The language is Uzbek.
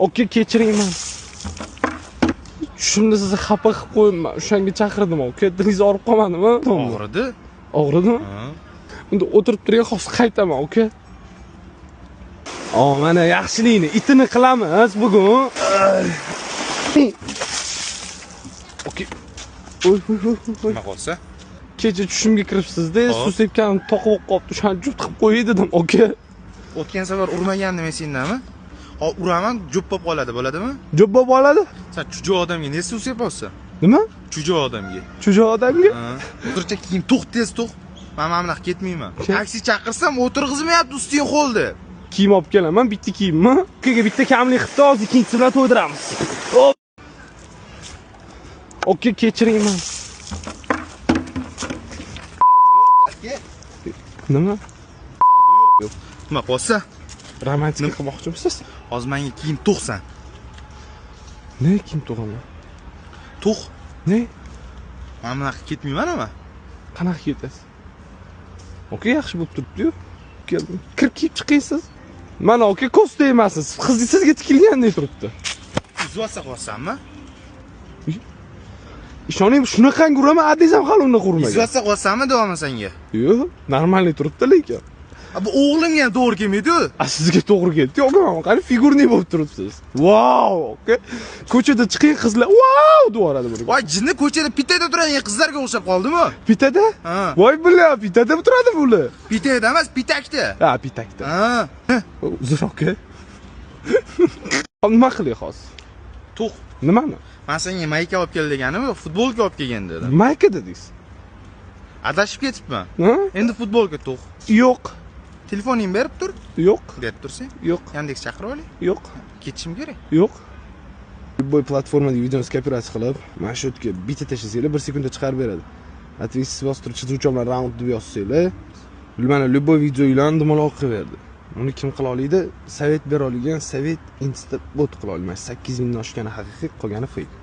Aka, kechiring mani. Tushimda sizni xafa qilib qo'yibman. O'shanga chaqirdim, aka. Dilingiz og'rib qolmadimi? Og'ridi. Og'ridimi? Ha. Unda o'tirib turing, hozir qaytaman, aka. Mana yaxshilikni itini qilamiz bugun. Aka. Oy, oy, oy, oy. Nima qolsa? Kecha tushimga kiribsiz-da, Hop. suv sepganim toqib qolibdi, o'shani juft qilib qo'yay dedim, aka. O'tgan safar urmagandim men sendami? Hop, uraman, jup bo'lib qoladi, bo'ladimi? Jup bo'lib qoladi. Sen chuja odamga ne suv sepyapsan? Nima? Chuja odamga. Chuja odamga? Ha. O'tircha kiyim to'q, tez to'q. Men mana bunaqa ketmayman. Taksi chaqirsam o'tirg'izmayapti usting qo'ldi. Kiyim olib kelaman, bitta kiyimmi? Ukaga bitta kamlik qilibdi, hozir ikkinchisi bilan to'ydiramiz. Hop. Aka, kechiring mani. Nima? Nima qolsa? Romantika qilmoqchimisiz? Hozir menga kiyim to'qsan. Ne kiyim to'g'aman? To'q. Ne? Mana bunaqa ketmayman ama. Qanaqa ketasiz? Aka, yaxshi bo'lib turibdi-yu. Kirib kiyib chiqingsiz. Mana aka, ko'z tegmasin. Qiz sizga tikilgandek turibdi. Uzvasa qolsanmi? Ishoning, shunaqangi uraman, adingiz ham hali unaqa urmagan. Uzvasa qolsanmi deyapman senga? Yo'q, normalniy turibdi lekin. Bu o'g'limga ham to'g'ri kelmaydi-ku. A sizga to'g'ri keldi. Yo'q, qani figurniy bo'lib turibsiz. Vau, aka. Ko'chada chiqing, qizlar vau deb yuboradi buni. Voy jinni, ko'chada pitada turadigan qizlarga o'xshab qoldimi? Pitada? Ha. Voy billa, pitada turadi bular. Pitada emas, pitakda. Ha, pitakda. Ha. Uzr aka. Nima qilay hozir? To'q. Nimani? Men senga mayka olib kel deganim, futbolka olib kelgin dedim. Mayka dedingiz. Adashib ketibman. Ha? Endi futbolka to'q. Yo'q. Telefoningni berib tur. Yo'q. Berib tursang. Yo'q. Yandex chaqirib olay. Yo'q. Ketishim kerak. Yo'q. Любой platformadagi videoni skopiratsiya qilib, mana shu yerga bitta tashlasanglar, 1 sekundda chiqarib beradi. Ответсиz bosib turib chizuvchi bilan round deb yozsanglar, mana любой videolarni dumaloq qilib berdi. Uni kim qila oladi? Sovet bera olgan, sovet insta bot qila olmaydi. 8000 dan oshgani haqiqiy, qolgani fake.